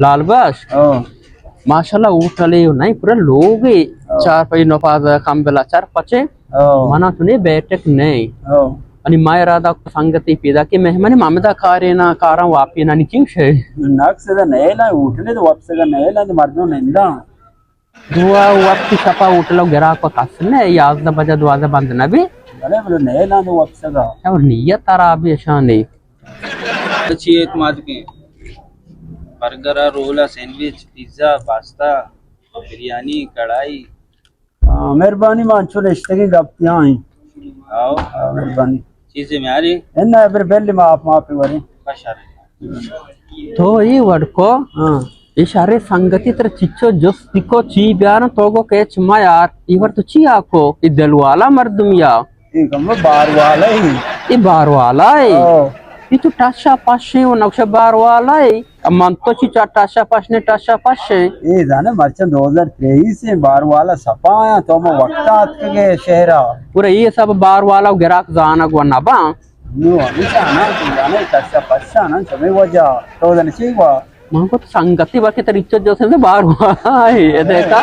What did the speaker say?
لال بخش۔ او۔ ماشاءاللہ، ہوٹلے نہیں، پورا لوگے۔ او۔ چار پنچ نفاذ کم بلا چار پچے۔ او۔ منا تو نے بیٹک نہیں۔ او۔ انی ما ارادہ کو سنگتی پیدا کہ مہمانی مامدا کارے نا، کاراں واپی نا، نی چنگ شے۔ نقص دا نہیں لا، ہوٹلے تو واپس کا نہیں لا، تو مردم نندا۔ دوا وقتی شپا ہوٹل و گراک و کس نہ، یازدہ بجہ دوازدہ بند نہ بی۔ بلے بلے نئے لاندو وپسگا۔ اور نیت خراب ہے شانی۔ چی ایت مات کے؟ Burger, roll, sandwich, pizza, pasta, biryani, karahi. ہاں، مہربانی، ما انچو نشتگیں گپتیاں ہیں۔ آؤ۔ ہاں، مہربانی۔ چیزے میاری؟ انا ابر بل ما آپ ما پہ وریں۔ بشار۔ تو ای وڑ کو، ہاں۔ ای شریں سنگتی تر چچو جست کو چی بیارن تو گو کیچ ما یار، ای وڑ تو چی آکو، ای دل والا مردم یا؟ ای کم بار والا ہی۔ ای بار والا ہے۔ او۔ ای تو ٹاشا پاشے و نقشہ بار والا ہے۔ اب من تو چی چا ٹاشا پاشنے، ٹاشا پاشے۔ ای زانے مرچن دو ہزار تئیس ہیں، بار والا سپا آیا تو ما وقت آت کے شہرا۔ پورا یہ سب بار والا و گراک زانگ و نبا۔ نو، ہمیشہ آناں، تو جانے، کسا پشا آناں، چمے وجہ، تو دن چی وا؟ من کو تو سنگتی باقی تری چو جو سے بار ہوا ہے، یہ دیکھا؟